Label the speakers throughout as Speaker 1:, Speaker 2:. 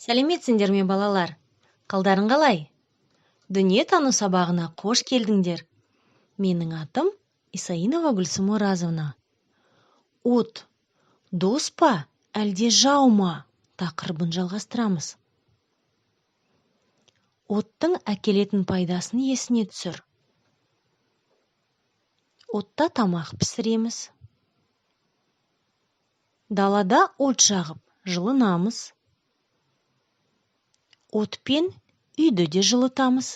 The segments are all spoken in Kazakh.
Speaker 1: Сәлеметсіңдер ме, балалар? Қалдарың қалай? Дүниетану сабағына қош келдіңдер. Менің атым Исаинова Гүлсім Оразовна. От дос па, әлде жау ма тақырыбын жалғастырамыз. Оттың әкелетін пайдасын есіне түсір. Отта тамақ пісіреміз. Далада от жағып, жылынамыз. Отпен үйді де жылытамыз.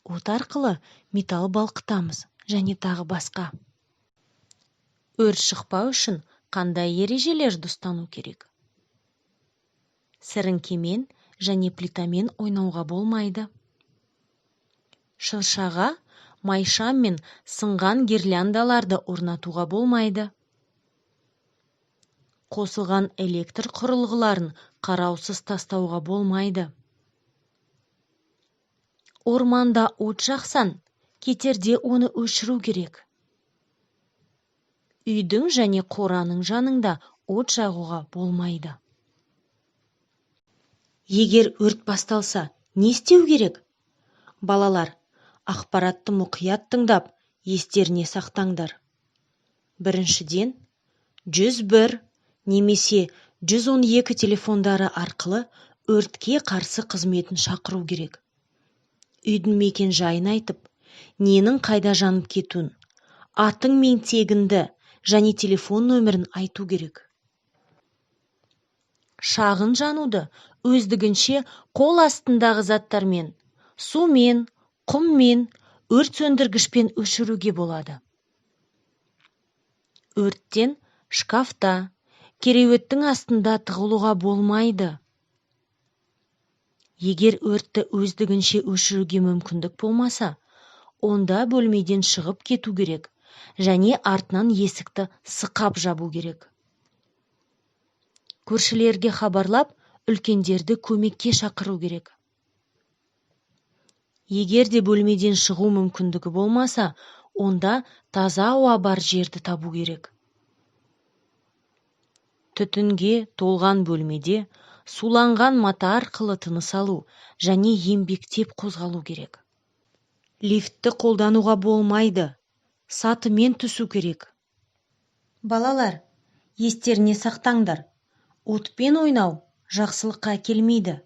Speaker 1: От арқылы металл балқытамыз және тағы басқа. Өрт шықпау үшін қандай ережелерді ұстану керек? Сіріңкемен және плитамен ойнауға болмайды. Шыршаға майшам мен сынған гирляндаларды орнатуға болмайды. Қосылған электр құрылғыларын қараусыз тастауға болмайды. Орманда от жақсаң, кетерде оны өшіру керек. Үйдің және қораның жанында от жағуға болмайды. Егер өрт басталса, не істеу керек? Балалар, ақпаратты мұқият тыңдап, естеріне сақтаңдар. Біріншіден, 101 немесе 112 телефондары арқылы өртке қарсы қызметін шақыру керек. Үйдің мекен жайын айтып, ненің қайда жанып кетуін, атың мен тегіңді және телефон нөмірін айту керек. Шағын жануды өздігінше қол астындағы заттармен, сумен, құммен, өрт сөндіргішпен өшіруге болады. Өрттен шкафта, кереуеттің астында тығылуға болмайды. Егер өртті өздігінше өшіруге мүмкіндік болмаса, онда бөлмеден шығып кету керек және артынан есікті сықап жабу керек. Көршілерге хабарлап, үлкендерді көмекке шақыру керек. Егер де бөлмеден шығу мүмкіндігі болмаса, онда таза ауа бар жерді табу керек. Түтінге толған бөлмеде суланған мата арқылы тыныс алу және еңбектеп қозғалу керек. Лифтті қолдануға болмайды, сатымен түсу керек. Балалар, естеріне сақтаңдар, отпен ойнау жақсылыққа әкелмейді.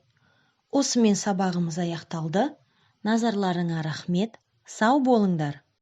Speaker 1: Осымен сабағымыз аяқталды. Назарларыңа рахмет, сау болыңдар.